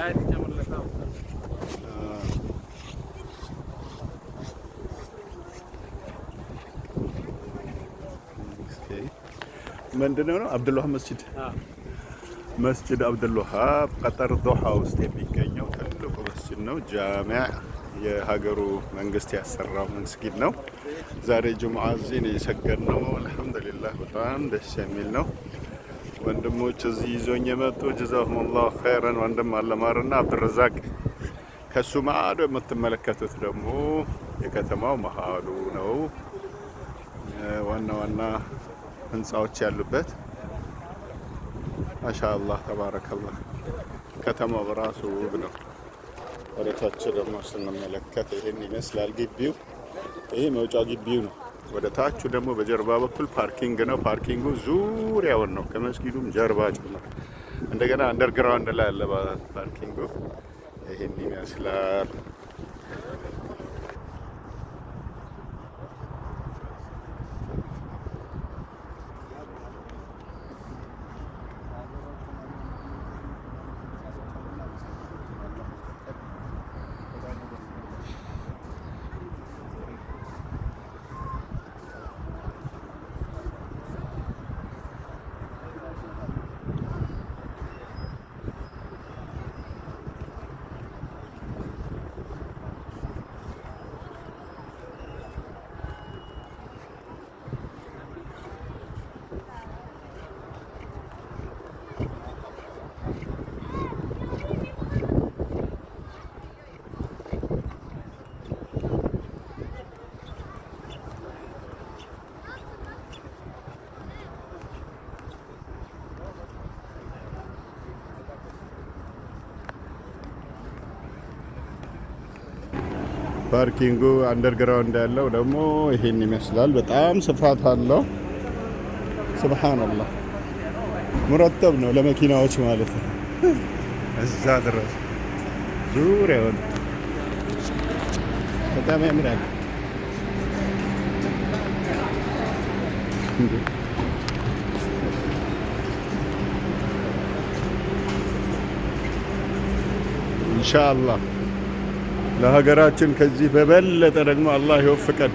Light ጨምርለት። ምንድነው ነው? አብዱልዋሃብ መስጂድ፣ መስጂድ አብዱልዋሃብ ቀጠር ዶሃ ውስጥ የሚገኘው ትልቁ መስጂድ ነው። ጃሚዕ የሀገሩ መንግስት ያሰራው መስጊድ ነው። ዛሬ ጁምዓ እዚህ ነው የሰገድነው። አልሐምዱሊላህ በጣም ደስ የሚል ነው። ወንድሞች እዚህ ይዞኝ የመጡ ጀዛሁሙላሁ ኸይረን ወንድም አለማርና አብዱረዛቅ። ከሱ ማዶ የምትመለከቱት ደግሞ የከተማው መሀሉ ነው። ዋና ዋና ህንፃዎች ያሉበት። ማሻአላህ ተባረከላህ። ከተማው በራሱ ውብ ነው። ወደ ታች ደግሞ ስንመለከት ይህን ይመስላል ግቢው። ይሄ መውጫ ግቢው ነው። ወደ ታቹ ደግሞ በጀርባ በኩል parking ነው። Parking ኡ ዙሪያውን ነው ከመስጊዱም ጀርባ ጭምር። እንደገና underground ላይ ያለ parking ኡ ይህን ይመስላል። Parking ኡ underground ያለው ደግሞ ይሄን ይመስላል። በጣም ስፋት አለው። ስብሓንላህ مرتب ነው ለመኪናዎች ማለት ነው። እዛ ድረስ ዙሪያውን በጣም ያምራል። እንዴ! ኢንሻአላህ ለሀገራችን ከዚህ በበለጠ ደግሞ አላህ ይወፍቀን።